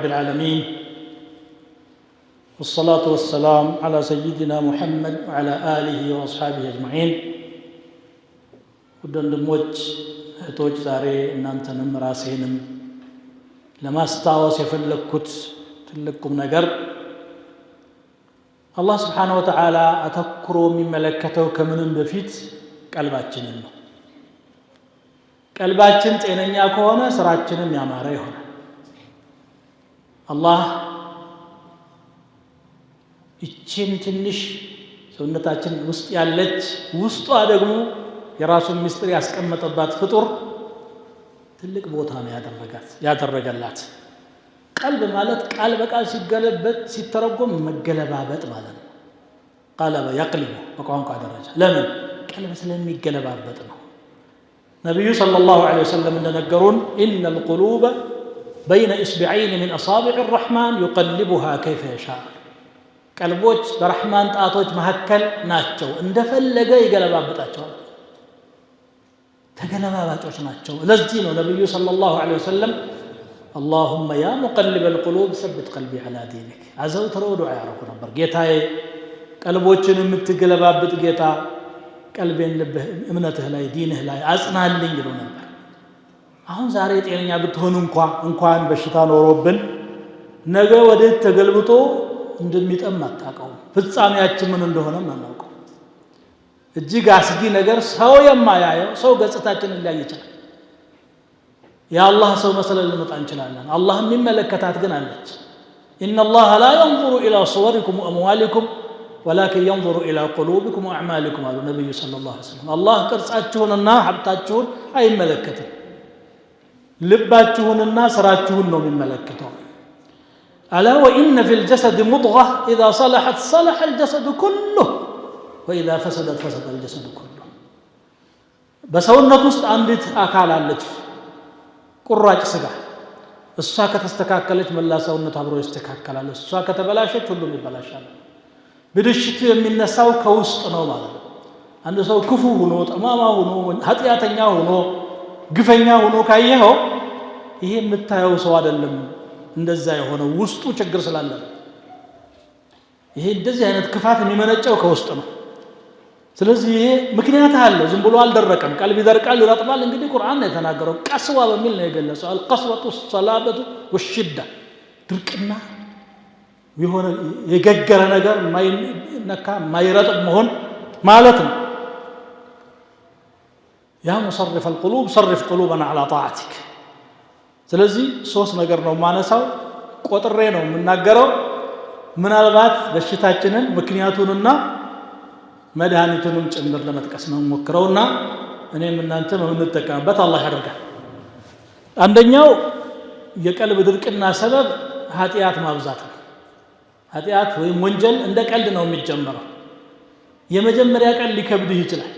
رب العالمين، والصلاة والسلام على سيدنا محمد وعلى آله وأصحابه أجمعين። ውድ ወንድሞች እህቶች፣ ዛሬ እናንተንም ራሴንም ለማስታወስ የፈለግኩት ትልቅ ቁም ነገር አላህ ስብሓነሁ ወተዓላ አተኩሮ የሚመለከተው ከምንም በፊት ቀልባችንን ነው። ቀልባችን ጤነኛ ከሆነ ስራችንም ያማረ ይሆናል። አላህ ይችን ትንሽ ሰውነታችን ውስጥ ያለች፣ ውስጧ ደግሞ የራሱን ምስጢር ያስቀመጠባት ፍጡር ትልቅ ቦታ ነው ያደረገላት። ቀልብ ማለት ቃል በቃል ሲገለበጥ ሲተረጎም መገለባበጥ ማለት ነው። ቀለበ የቅሊቡ በቋንቋ ደረጃ ለምን? ቀልብ ስለሚገለባበጥ ነው። ነቢዩ ሰለላሁ ዐለይሂ ወሰለም እንደነገሩን إن القلوب بين إصبعين من أصابع الرحمن يقلبها كيف يشاء። ቀልቦች በረሕማን ጣቶች መካከል ናቸው፣ እንደፈለገ ይገለባብጣቸዋል። ተገለባባጮች ናቸው። ለዚህ ነው ነቢዩ ሰለላሁ ዐለይሂ ወሰለም اللهم يا مقلب القلوب ثبت قلبي على دينك አዘውትረው ዱዓ ያደረጉ ነበር። ጌታዬ፣ ቀልቦችን የምትገለባብጥ ጌታ፣ ቀልቤን ልብህ እምነትህ ላይ ዲንህ ላይ አጽናልኝ ይሉ ነበር። አሁን ዛሬ ጤነኛ ብትሆን እንኳ እንኳን በሽታ ኖሮብን ነገ ወዴት ተገልብጦ እንደሚጠም አታውቀውም። ፍጻሜያችን ምን እንደሆነም አናውቀው። እጅግ አስጊ ነገር ሰው የማያየው ሰው ገጽታችንን ሊያይ ይችላል። የአላህ ሰው መስለን ልንመጣ እንችላለን። አላህ የሚመለከታት ግን አለች። إن الله لا ينظر إلى صوركم وأموالكم ولكن ينظر إلى قلوبكم وأعمالكم አሉ ነቢዩ ሰለላሁ ዐለይሂ ወሰለም። አላህ ቅርጻችሁንና ሀብታችሁን አይመለከትም፣ ልባችሁንና ስራችሁን ነው የሚመለከተው። ألا وإن في الجسد مضغة إذا صلحت صلح الجسد كله وإذا فسدت فسد الجسد كله። በሰውነት ውስጥ አንዲት አካል አለች፣ ቁራጭ ስጋ። እሷ ከተስተካከለች መላ ሰውነት አብሮ ይስተካከላል። እሷ ከተበላሸች ሁሉም ይበላሻል። ብልሽቱ የሚነሳው ከውስጥ ነው ማለት ነው። አንድ ሰው ክፉ ሆኖ፣ ጠማማ ሆኖ፣ ኃጢአተኛ ሆኖ፣ ግፈኛ ሆኖ ካየኸው ይሄ የምታየው ሰው አይደለም። እንደዛ የሆነው ውስጡ ችግር ስላለ ነው። ይሄ እንደዚህ አይነት ክፋት የሚመነጨው ከውስጥ ነው። ስለዚህ ይሄ ምክንያት አለው። ዝም ብሎ አልደረቀም። ቀልብ ይደርቃል፣ ይረጥባል። እንግዲህ ቁርአን ነው የተናገረው። قسوة በሚል ነው የገለጸው። القسوة الصلابة والشدة፣ ድርቅና የሆነ የገገረ ነገር፣ የማይነካ የማይረጥብ መሆን ማለት ነው። يا مصرف القلوب صرف قلوبنا على طاعتك። ስለዚህ ሶስት ነገር ነው የማነሳው፣ ቆጥሬ ነው የምናገረው። ምናልባት በሽታችንን ምክንያቱንና መድኃኒቱንም ጭምር ለመጥቀስ ነው ሞክረውና እኔም እናንተም የምንጠቀምበት አላህ ያደርጋል። አንደኛው የቀልብ ድርቅና ሰበብ ኃጢአት ማብዛት ነው። ኃጢአት ወይም ወንጀል እንደ ቀልድ ነው የሚጀመረው። የመጀመሪያ ቀን ሊከብድህ ይችላል።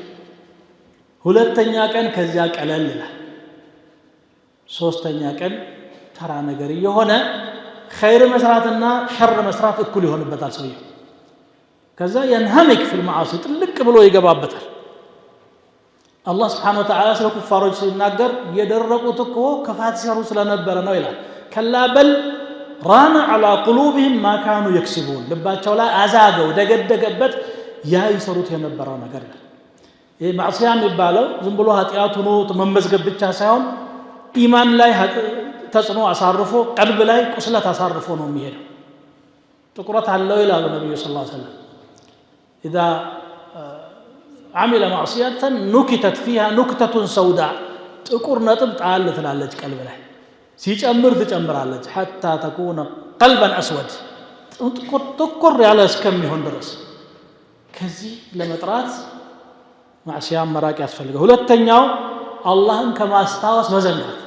ሁለተኛ ቀን ከዚያ ቀለል ይላል። ሶስተኛ ቀን ተራ ነገር እየሆነ ኸይር መስራትና ሸር መስራት እኩል ይሆንበታል ሰውየው። ከዛ ينهمك في المعاصي ጥልቅ ብሎ ይገባበታል። አላህ ስብሓነሁ ወተዓላ ስለ ኩፋሮች ሲናገር የደረቁት እኮ ክፋት ሲሰሩ ስለነበረ ነው ይላል። كلا بل ران على قلوبهم ما كانوا يكسبون፣ ልባቸው ላይ አዛገው ደገደገበት ያ ይሰሩት የነበረው ነገር ይላል። ይህ ማዕስያ የሚባለው ዝም ብሎ ኃጢአት ሆኖ መመዝገብ ብቻ ሳይሆን ኢማን ላይ ተጽዕኖ አሳርፎ ቀልብ ላይ ቁስለት አሳርፎ ነው የሚሄደው። ጥቁረት አለው ይላሉ ነቢዩ ሰለላሁ ዐለይሂ ወሰለም። إذا عمل معصية نكتت فيها نكتة سوداء፣ ጥቁር ነጥብ ጣል ትላለች ቀልብ ላይ፣ ሲጨምር ትጨምራለች حتى تكون قلبا أسود፣ ጥቁር ያለ እስከሚሆን ድረስ። ከዚህ ለመጥራት ማዕስያ መራቅ ያስፈልጋል። ሁለተኛው አላህን ከማስታወስ መዘንጋት።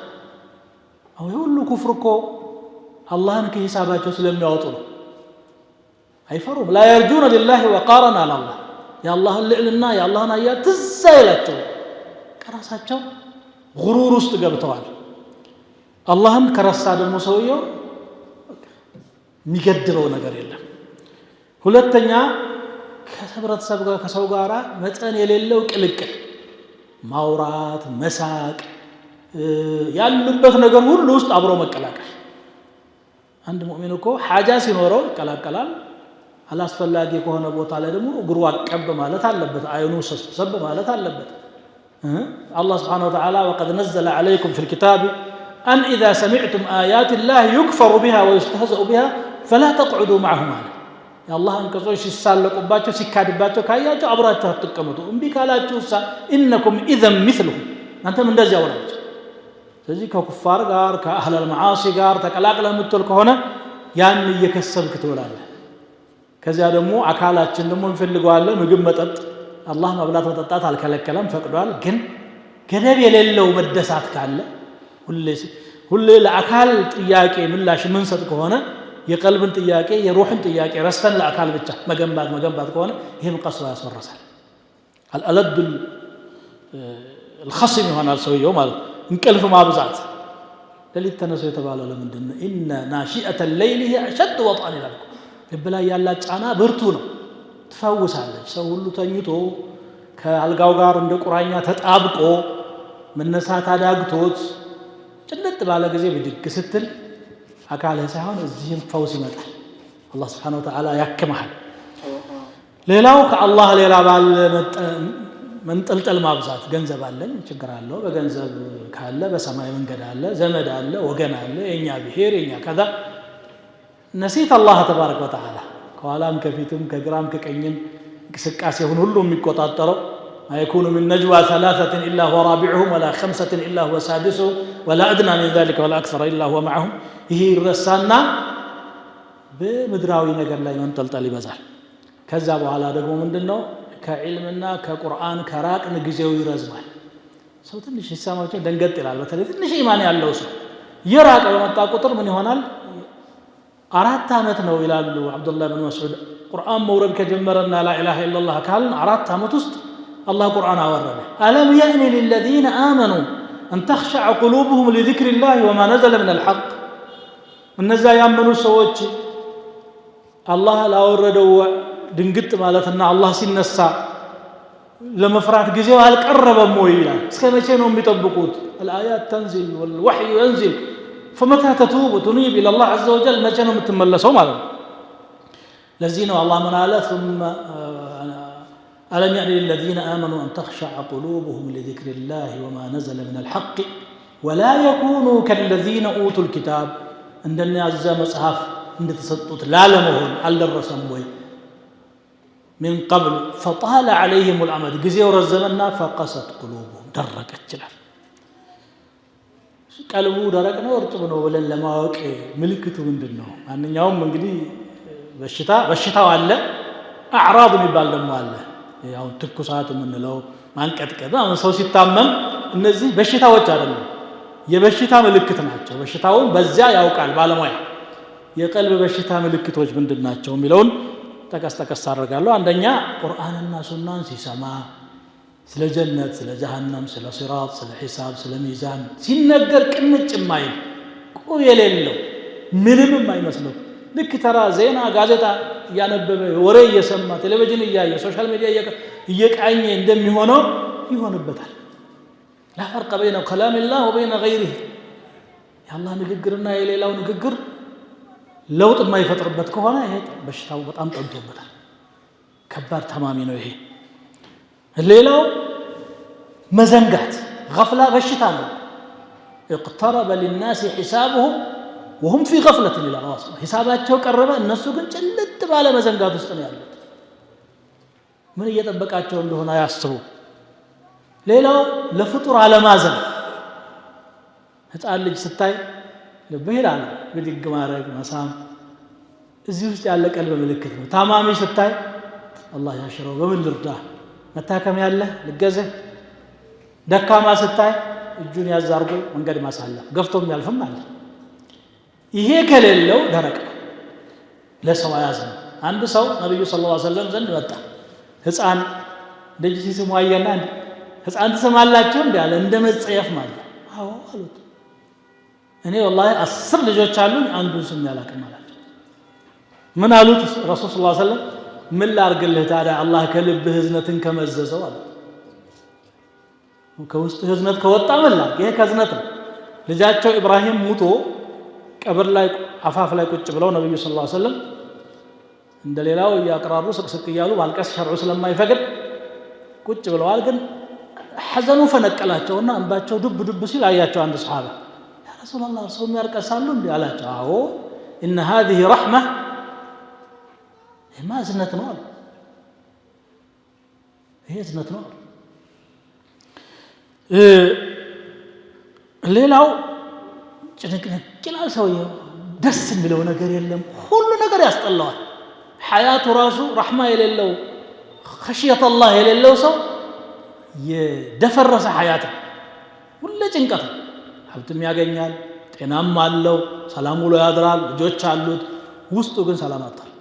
አሁን የሁሉ ኩፍር እኮ አላህን ከሂሳባቸው ስለሚያወጡ ነው። አይፈሩም። لا يرجون لله وقارا አለ አላህ። የአላህን ልዕልና የአላህን አያ ትዝ አይላቸው። ከራሳቸው ጉሩር ውስጥ ገብተዋል። አላህን ከረሳ ደግሞ ሰውየው የሚገድበው ነገር የለም። ሁለተኛ ከህብረተሰብ ጋር ከሰው ጋር መጠን የሌለው ቅልቅል፣ ማውራት፣ መሳቅ፣ ያሉበት ነገር ሁሉ ውስጥ አብሮ መቀላቀል። አንድ ሙእሚን እኮ ሓጃ ሲኖረው ይቀላቀላል። አላስፈላጊ ከሆነ ቦታ ላይ ደግሞ እግሩ አቀብ ማለት አለበት፣ አይኑ ሰብሰብ ማለት አለበት። አላህ سبحانه وتعالى وقد نزل عليكم في الكتاب أن إذا سمعتم آيات الله يكفر بها ويستهزأ بها فلا تقعدوا معهم አለ። የአላህ አንቀጾች ሲሳለቁባቸው ሲካድባቸው ካያቸው አብራችሁ አትቀመጡ። እምቢ ካላችሁ እሳ إنكم إذا مثلهم እናንተም እንደዚያው ናቸው። ስለዚህ ከኩፋር ጋር ከ أهل المعاصي ጋር ተቀላቅለህ የምትውል ከሆነ ያን እየከሰብክ ትውላለህ። ከዚያ ደግሞ አካላችን ደግሞ እንፈልገዋለን፣ ምግብ፣ መጠጥ። አላህ መብላት መጠጣት አልከለከለም፣ ፈቅዷል። ግን ገደብ የሌለው መደሳት ካለ ሁሌ ለአካል ጥያቄ ምላሽ የምንሰጥ ከሆነ የቀልብን ጥያቄ የሩሕን ጥያቄ ረስተን ለአካል ብቻ መገንባት መገንባት ከሆነ ይህም ቀስዋ ያስወርሳል። አልአለዱ ልኸሲም ይሆናል ሰውየው ማለት ነው። እንቅልፍ ማብዛት ሌሊት ተነሶ የተባለው ለምንድን ነው? إن ناشئة الليل هي أشد وطئا ይላል። ልብ ላይ ያላት ጫና ብርቱ ነው፣ ትፈውሳለች። ሰው ሁሉ ተኝቶ ከአልጋው ጋር እንደ ቁራኛ ተጣብቆ መነሳት አዳግቶት ጭልጥ ባለ ጊዜ ብድግ ስትል አካልህ ሳይሆን እዚህም ፈውስ ይመጣል። አላህ سبحانه وتعالى ያክመሃል። ሌላው ከአላህ ሌላ ባለ መንጠልጠል ማብዛት። ገንዘብ አለኝ ችግር አለው። በገንዘብ ካለ በሰማይ መንገድ አለ፣ ዘመድ አለ፣ ወገን አለ፣ የኛ ብሔር የኛ ከዛ نسيت الله تبارك وتعالى ከኋላም ከፊትም ከግራም ከቀኝም እንቅስቃሴውን ሁሉ የሚቆጣጠረው ما يكون من نجوى ثلاثة إلا هو رابعهم ولا خمسة إلا هو سادسهم ولا أدنى من ذلك ولا أكثر إلا هو معهم። ይሄ ይረሳና በምድራዊ ነገር ላይ መንጠልጠል ይበዛል። ከዛ በኋላ ደግሞ ምንድን ነው ከዕልምና ከቁርአን ከራቅን ጊዜው ይረዝማል። ሰው ትንሽ ሲሰማቸው ደንገጥ ይላል። በተለይ ትንሽ ኢማን ያለው ሰው እየራቀ በመጣ ቁጥር ምን ይሆናል? 4 ዓመት ነው ይላሉ ዓብዱላህ ብን መስዑድ። ቁርአን መውረድ ከጀመረና لا إله إلا الله ካልን 4 ዓመት ውስጥ አላህ ቁርአን አወረደ። ألم يأن للذين آمنوا أن تخشع قلوبهم لذكر الله وما نزل من الحق። እነዛ ያመኑ ሰዎች አላህ ላወረደው ድንግጥ ማለትና አላህ ሲነሳ ለመፍራት ጊዜው አልቀረበም ወይ ይላል። እስከ መቼ ነው የሚጠብቁት? الآيات تنزل والوحي ينزل فمتى تتوب تنيب إلى الله عز وجل መቼ ነው የምትመለሰው ማለት ነው። ለዚህ ነው አላህ ምን አለ? ثم ألم يأن للذين آمنوا أن تخشع قلوبهم لذكر الله وما نزل من الحق ولا يكونوا كالذين أوتوا الكتاب እንደነዚያ መጽሐፍ እንደተሰጡት ላለመሆን አልደረሰም ወይ? من قبل فطال عليهم الأمد ጊዜው ረዘመና فقست قلوبهم ደረቀች ይችላል። ቀልቡ ደረቅ ነው እርጥብ ነው ብለን ለማወቅ ምልክቱ ምንድን ነው? ማንኛውም እንግዲህ በሽታ በሽታው አለ፣ أعراض የሚባል ደግሞ አለ። አሁን ትኩሳት የምንለው ማንቀጥቀጥ፣ አሁን ሰው ሲታመም እነዚህ በሽታዎች አይደሉም፣ የበሽታ ምልክት ናቸው። በሽታውን በዚያ ያውቃል ባለሙያ። የቀልብ በሽታ ምልክቶች ምንድን ናቸው የሚለውን ጠቀስ ጠቀስ አደርጋለሁ። አንደኛ ቁርአንና ሱናን ሲሰማ ስለ ጀነት፣ ስለ ጀሃነም፣ ስለ ሲራጥ፣ ስለ ሒሳብ፣ ስለ ሚዛን ሲነገር ቅንጭ የማይል ቁብ የሌለው ምንም የማይመስለው ልክ ተራ ዜና ጋዜጣ እያነበበ ወሬ እየሰማ ቴሌቪዥን እያየ social media እየቃኘ እንደሚሆነው ይሆንበታል። لا فرق بين كلام الله وبين غيره የአላህ ንግግርና የሌላው ንግግር ለውጥ የማይፈጥርበት ከሆነ ይሄ በሽታው በጣም ጠንቶበታል። ከባድ ታማሚ ነው ይሄ። ሌላው መዘንጋት غفلة በሽታ ነው። اقترب للناس حسابهم وهم في غفلة ይላል። ሂሳባቸው ቀረበ፣ እነሱ ግን ጭልጥ ባለ መዘንጋት ውስጥ ነው ያሉት። ምን እየጠበቃቸው እንደሆነ አያስቡ። ሌላው ለፍጡር አለማዘን። ህፃን ልጅ ስታይ ልብህ ይላል ብድግ ማድረግ መሳም፣ እዚህ ውስጥ ያለ ቀልብ ምልክት ነው። ታማሚ ስታይ አላህ ያሽረው፣ በምን ልርዳ፣ መታከም ያለህ ልገዝህ። ደካማ ስታይ እጁን ያዝ አድርጎ መንገድ ማሳለፍ፣ ገፍቶ የሚያልፍም አለ። ይሄ ከሌለው ደረቅ ነው፣ ለሰው አያዝንም። አንድ ሰው ነቢዩ صلى الله عليه وسلم ዘንድ መጣ። ህፃን ልጅ ሲስሙ አየና ህፃን ትስማላችሁ እንዲ አለ፣ እንደ መጸየፍ ማለት ነው። አዎ አሉት። እኔ والله 10 ልጆች አሉኝ አንዱን ስሜ አላውቅም አላቸው። ምን አሉት ረሱል صلى الله عليه وسلم? ምን ላርግልህ ታዲያ አላህ ከልብህ እዝነትን ከመዘዘው አሉት። ከውስጥ እዝነት ከወጣ ምን ላርግ? ይሄ ከእዝነት ነው። ልጃቸው ኢብራሂም ሙቶ ቀብር ላይ አፋፍ ላይ ቁጭ ብለው ነብዩ صلى الله عليه وسلم እንደሌላው እያቅራሩ ስቅስቅ እያሉ ማልቀስ ሸርዑ ስለማይፈቅድ ቁጭ ብለዋል። ግን ሐዘኑ ፈነቀላቸውና እንባቸው ዱብ ዱብ ሲል አያቸው አንድ ሰሃባ። يا رسول الله እርስዎም ያለቅሳሉ እንዴ አላቸው። አዎ إن هذه رحمة፣ ይሄማ እዝነት ነው አሉ። ይሄ እዝነት ነው አሉ። ሌላው ጭንቅንቅ ይላል ሰውየው። ደስ የሚለው ነገር የለም፣ ሁሉ ነገር ያስጠላዋል። ሐያቱ ራሱ ረሕማ የሌለው ኸሽየተ አላህ የሌለው ሰው የደፈረሰ ሐያት ነው። ሁሌ ጭንቀት ነው። ሀብትም ያገኛል፣ ጤናም አለው፣ ሰላም ውሎ ያድራል፣ ልጆች አሉት። ውስጡ ግን ሰላም አጥቷል።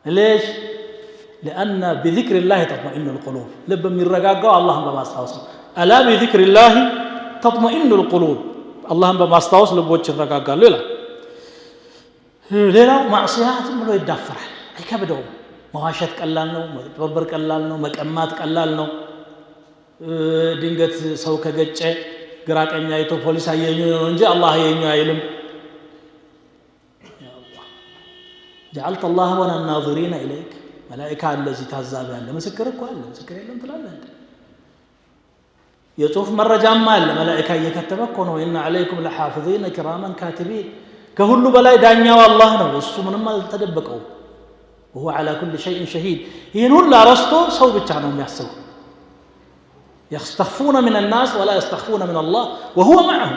ليش؟ لأن بذكر الله تطمئن القلوب። ልብ የሚረጋጋው አላህን በማስታወስ ነው። ألا بذكر الله تطمئن القلوب፣ አላህን በማስታወስ ልቦች ይረጋጋሉ ይላል። ሌላው ማዕስያ ዝም ብሎ ይዳፈራል፣ አይከብደውም። መዋሸት ቀላል ነው፣ መጭበርበር ቀላል ነው፣ መቀማት ቀላል ነው። ድንገት ሰው ከገጨ ግራ ቀኝ አይቶ ፖሊስ አየኝ ነው እንጂ አላህ አየኝ አይልም። جعلت الله والناظرين إليك፣ መላኢካ አለ እዚህ ታዛቢ አለ፣ ምስክር እኮ አለ፣ ምስክር የለም ትላለህ እንዴ? የጽሁፍ መረጃማ አለ፣ መላኢካ እየከተበ እኮ ነው። إن عليكم لحافظين كراما كاتبين። ከሁሉ በላይ ዳኛው አላህ ነው፣ እሱ ምንም አልተደበቀውም። وهو على كل شيء شهيد። ይህን ሁሉ ረስቶ ሰው ብቻ ነው የሚያስበው። يستخفون من الناس ولا يستخفون من الله وهو معهم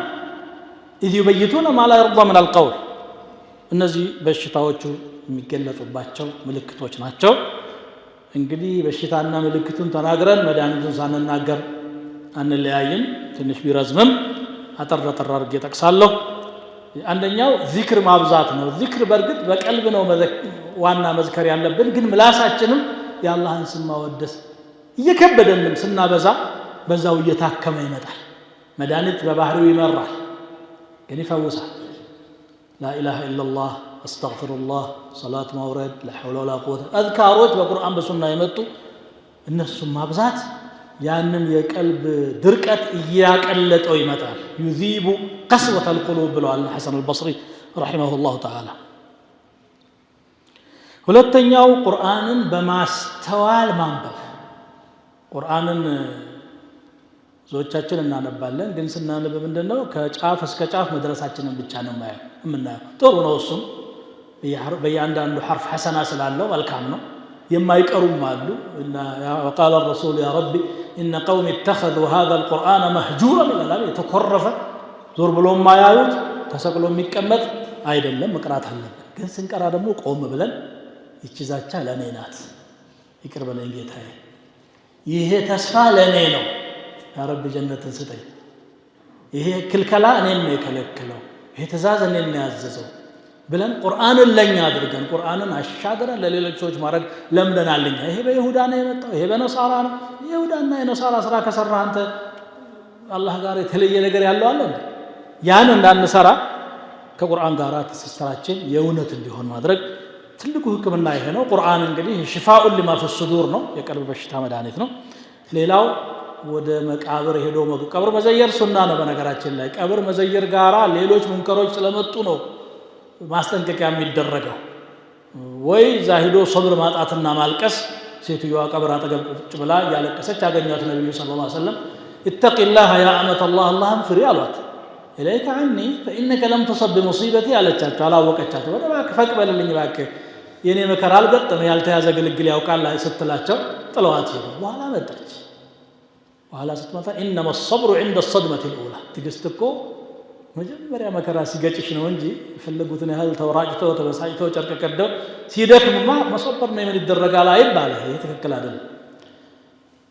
إذ يبيتون ما لا يرضى من القول። እነዚህ በሽታዎቹ የሚገለጹባቸው ምልክቶች ናቸው። እንግዲህ በሽታና ምልክቱን ተናግረን መድኃኒቱን ሳንናገር አንለያይም። ትንሽ ቢረዝምም አጠር አጠር አድርጌ እጠቅሳለሁ። አንደኛው ዚክር ማብዛት ነው። ዚክር በእርግጥ በቀልብ ነው ዋና መዝከር ያለብን፣ ግን ምላሳችንም የአላህን ስም ማወደስ እየከበደንም ስናበዛ በዛው እየታከመ ይመጣል። መድኃኒት በባህሪው ይመራል፣ ግን ይፈውሳል። لا إله إلا الله፣ أستغفر الله፣ ሰላት ማውረድ፣ لا حول ولا قوة፣ አዝካሮች በቁርአን በሱና የመጡ እነሱን ማብዛት ያንን የቀልብ ድርቀት እያቀለጠው ይመጣል። يذيب قسوة القلوب ብለዋል ሐሰን አልበስሪ رحمه الله تعالى። ሁለተኛው ቁርአንን በማስተዋል ማንበብ። ቁርአንን ብዙዎቻችን እናነባለን፣ ግን ስናነብ ምንድነው ከጫፍ እስከ ጫፍ መድረሳችንን ብቻ ነው የምናየው። ጥሩ ነው እሱም በእያንዳንዱ ሐርፍ ሐሰና ስላለው መልካም ነው። የማይቀሩም አሉ። وقال الرسول يا ربي إن قومي اتخذوا هذا القرآن مهجورا ይላል። የተኮረፈ ዞር ብሎ የማያዩት ተሰቅሎ የሚቀመጥ አይደለም፣ መቅራት አለብን። ግን ስንቀራ ደግሞ ቆም ብለን ይቺ ዛቻ ለእኔ ናት፣ ይቅር በለኝ ጌታዬ፣ ይሄ ተስፋ ለእኔ ነው፣ يا ربي ጀነትን ስጠኝ፣ ይሄ ክልከላ እኔን ነው የከለከለው፣ ይሄ ትእዛዝ እኔን ነው ያዘዘው ብለን ቁርአንን ለኛ አድርገን ቁርአንን አሻግረን ለሌሎች ሰዎች ማድረግ ለምደናል። እኛ ይሄ በይሁዳ ነው የመጣው፣ ይሄ በነሳራ ነው። የይሁዳና የነሳራ ስራ ከሰራ አንተ አላህ ጋር የተለየ ነገር ያለው አለ እንዴ? ያን እንዳንሰራ ከቁርአን ጋር ትስስራችን የእውነት እንዲሆን ማድረግ ትልቁ ሕክምና ይሄ ነው። ቁርአን እንግዲህ شفاء لما في الصدور ነው፣ የቀልብ በሽታ መድኃኒት ነው። ሌላው ወደ መቃብር ሄዶ ቀብር መዘየር ሱና ነው። በነገራችን ላይ ቀብር መዘየር ጋራ ሌሎች ሙንከሮች ስለመጡ ነው ማስጠንቀቂያ የሚደረገው። ወይ እዛ ሂዶ ሶብር ማጣትና ማልቀስ። ሴትዮዋ ቀብር አጠገብ ቁጭ ብላ እያለቀሰች አገኟት ነቢዩ صلى الله عليه وسلم። اتقي الله يا أمة الله፣ አላህን ፍሪ አሏት። إليك عني فإنك لم تصب بمصيبتي አለቻቸው። አላወቀቻቸው። ወደ እባክህ ፈቅ በልልኝ እባክህ የኔ መከራ አልገጠመ ያልተያዘ ግልግል ያውቃል ስትላቸው ጥለዋት ሄዱ። በኋላ መጣች። በኋላ ስትመጣ إنما الصبر عند الصدمة الأولى፣ ትዕግስት እኮ መጀመሪያ መከራ ሲገጭሽ ነው እንጂ የፈለጉትን ያህል ተወራጭተው ተበሳጭተው ጨርቅ ቀደው ሲደክምማ መሶበር ነው የምን ይደረጋል አይባል። ይሄ ትክክል አይደለም።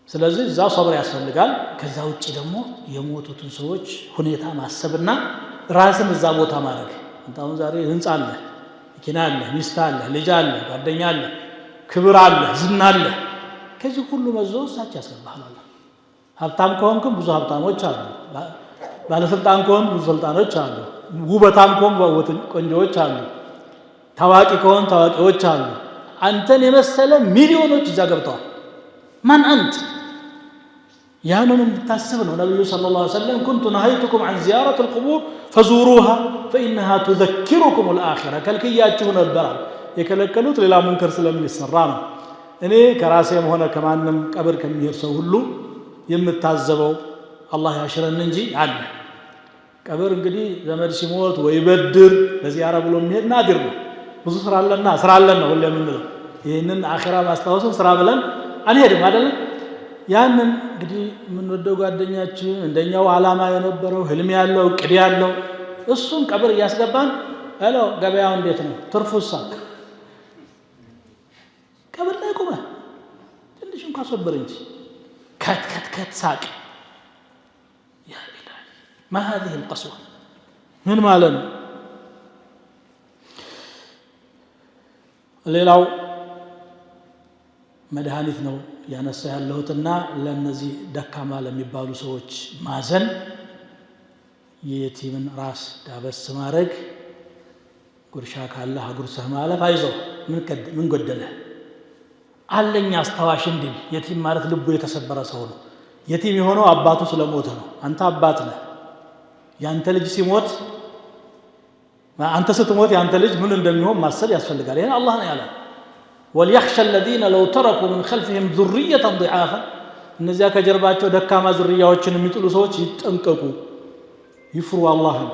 ስለዚህ እዛ ሶብር ያስፈልጋል። ከዛ ውጭ ደግሞ የሞቱትን ሰዎች ሁኔታ ማሰብና ራስን እዛ ቦታ ማድረግ። አንተ አሁን ዛሬ ህንፃ አለ፣ መኪና አለ፣ ሚስት አለ፣ ልጅ አለ፣ ጓደኛ አለ፣ ክብር አለ፣ ዝና አለ። ከዚህ ሁሉ መዞ እሳቸው ያስገባሃል። ሀብታም ከሆንክም ብዙ ሀብታሞች አሉ። ባለስልጣን ከሆን ብዙ ስልጣኖች አሉ። ውበታም ከሆን ቆንጆዎች አሉ። ታዋቂ ከሆን ታዋቂዎች አሉ። አንተን የመሰለ ሚሊዮኖች እዛ ገብተዋል። ማን አንት? ያንን እንድታስብ ነው ነቢዩ صلى الله عليه وسلم كنت نهيتكم عن زيارة القبور فزوروها فإنها تذكركم الآخرة ከልክያችሁ ነበራል። የከለከሉት ሌላ ሙንከር ስለሚሰራ ነው። እኔ ከራሴም ሆነ ከማንም ቀብር ከሚሄድ ሰው ሁሉ የምታዘበው አላህ ያሽረን እንጂ አለ። ቀብር እንግዲህ ዘመድ ሲሞት ወይ በድር ለዚያራ ብሎ የሚሄድ ናዲር ነው። ብዙ ስራ አለና ስራ አለን ነው ሁሌ የምንለው። ይህንን አኺራ ማስታወስን ስራ ብለን አንሄድም አይደለም። ያንን እንግዲህ የምንወደው ጓደኛችን እንደኛው ዓላማ የነበረው ህልም ያለው እቅድ ያለው እሱን ቀብር እያስገባን hello፣ ገበያው እንዴት ነው ትርፉሳ? ቀብር ላይ ቁመህ ትንሽ እንኳ ሶብር እንጂ ከት ከት ከት ሳቅ። يا إلهي ما هذه القسوة ምን ማለት ነው? ሌላው መድኃኒት ነው ያነሳ ያለሁትና ለእነዚህ ደካማ ለሚባሉ ሰዎች ማዘን፣ የየቲምን ራስ ዳበስ ማድረግ፣ ጉርሻ ካለ አጉርሰህ ማለፍ፣ አይዞህ ምን ጎደለህ አለኝ አስታዋሽ እንዲል። የቲም ማለት ልቡ የተሰበረ ሰው ነው። የቲም የሆነው አባቱ ስለሞተ ነው። አንተ አባት ነህ። ያንተ ልጅ ሲሞት፣ አንተ ስትሞት ያንተ ልጅ ምን እንደሚሆን ማሰብ ያስፈልጋል። ይሄን አላህ ነው ያለው። وليخش الذين لو تركوا من خلفهم ذرية ضعافا፣ እነዚያ ከጀርባቸው ደካማ ዝርያዎችን የሚጥሉ ሰዎች ይጠንቀቁ፣ ይፍሩ አላህን።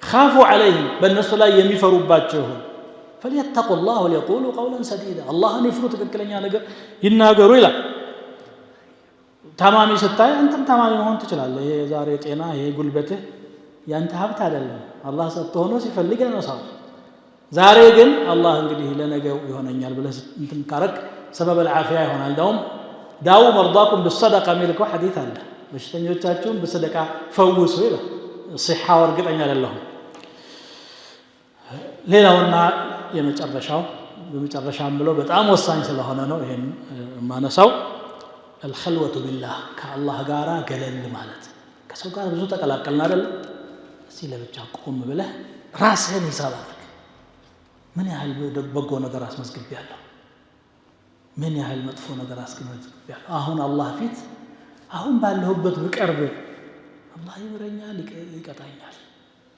خافوا عليهم፣ በእነሱ ላይ የሚፈሩባቸው ይሁን። فليتقوا الله وليقولوا قولا سديدا፣ አላህን ይፍሩ፣ ትክክለኛ ነገር ይናገሩ ይላል። ታማሚ ስታይ አንተም ታማሚ መሆን ትችላለህ። ይሄ የዛሬ ጤና ይሄ ጉልበትህ ያንተ ሀብት አይደለም፣ አላህ ሰጥቶ ሆኖ ሲፈልግ ያነሳዋል። ዛሬ ግን አላህ እንግዲህ ለነገው ይሆነኛል ብለህ እንትን ካረክ سبب العافية ይሆናል። እንዳውም داووا مرضاكم بالصدقة የሚል እኮ ሐዲት አለ። በሽተኞቻችሁን በሰደቃ ፈውሱ ይላል። ሲሓው እርግጠኛ አይደለሁም። ሌላውና የመጨረሻው፣ በመጨረሻም ብለው በጣም ወሳኝ ስለሆነ ነው ይሄን የማነሳው። الخلوة بالله፣ ከአላህ ጋራ ገለል ማለት። ከሰው ጋር ብዙ ተቀላቀልን አይደል? እስቲ ለብቻ ቆም ብለህ ራስህን ሂሳብ አድርግ። ምን ያህል በጎ ነገር አስመዝግቤያለሁ? ምን ያህል መጥፎ ነገር አስመዝግቤያለሁ? አሁን አላህ ፊት አሁን ባለሁበት ብቀርብ አላህ ይምረኛል፣ ይቀጣኛል?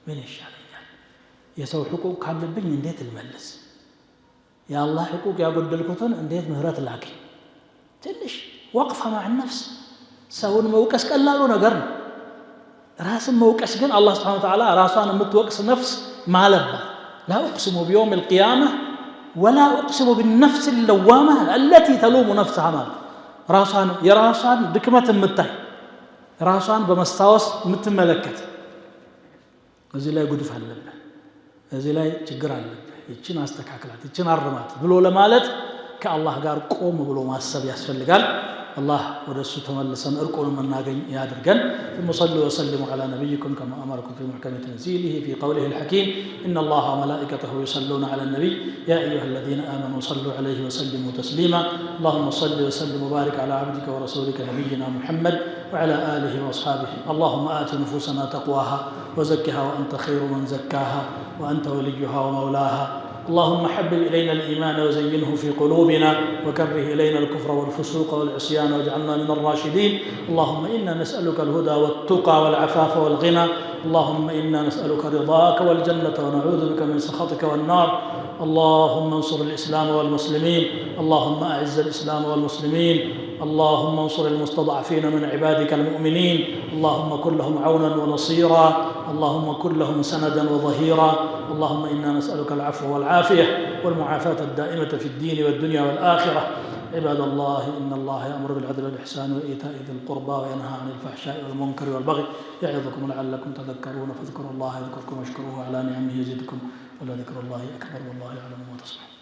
ምን ይሻለኛል? የሰው ሕቁቅ ካለብኝ እንዴት ልመልስ? የአላህ ሕቁቅ ያጎደልኩትን እንዴት ምህረት ላግኝ? ትንሽ وقفة مع النفس። ሰውን መውቀስ ቀላሉ ነገር ነው። ራስን መውቀስ ግን አላህ سبحانه وتعالى ራሷን የምትወቅስ ነፍስ ማለባት። لا أقسم بيوم القيامة ولا أقسم بالنفس اللوامة التي تلوم نفسها ማለት ራሷን የራሷን ድክመት የምታይ፣ ራሷን በመስታወስ የምትመለከት፣ እዚህ ላይ ጉድፍ አለብህ፣ እዚህ ላይ ችግር አለብህ፣ ይችን አስተካክላት፣ ይችን አርማት ብሎ ለማለት ከአላህ ጋር ቆም ብሎ ማሰብ ያስፈልጋል። አላህ ወደ እሱ ተመልሰን እርቁን የምናገኝ ያድርገን። ثم صلوا وسلموا على نبيكم كما أمركم في محكم تنزيله في قوله الحكيم إن الله وملائكته يصلون على النبي يا أيها الذين آمنوا صلوا عليه وسلموا تسليما اللهم صل وسلم وبارك على عبدك ورسولك نبينا محمد وعلى آله وأصحابه اللهم آت نفوسنا تقواها وزكها وأنت خير من زكاها وأنت وليها ومولاها اللهم حبب إلينا الإيمان وزينه في قلوبنا وكره إلينا الكفر والفسوق والعصيان واجعلنا من الراشدين اللهم إنا نسألك الهدى والتقى والعفاف والغنى اللهم إنا نسألك رضاك والجنة ونعوذ بك من سخطك والنار اللهم انصر الإسلام والمسلمين اللهم أعز الإسلام والمسلمين اللهم انصر المستضعفين من عبادك المؤمنين اللهم كن لهم عونا ونصيرا اللهم كن لهم سندا وظهيرا اللهم إنا نسألك العفو والعافية والمعافاة الدائمة في الدين والدنيا والآخرة عباد الله، إن الله يأمر بالعدل والإحسان وإيتاء ذي القربى وينهى عن الفحشاء والمنكر والبغي يعظكم لعلكم تذكرون فاذكروا الله يذكركم واشكروه على نعمه يزدكم ولذكر الله أكبر والله يعلم ما تصنعون.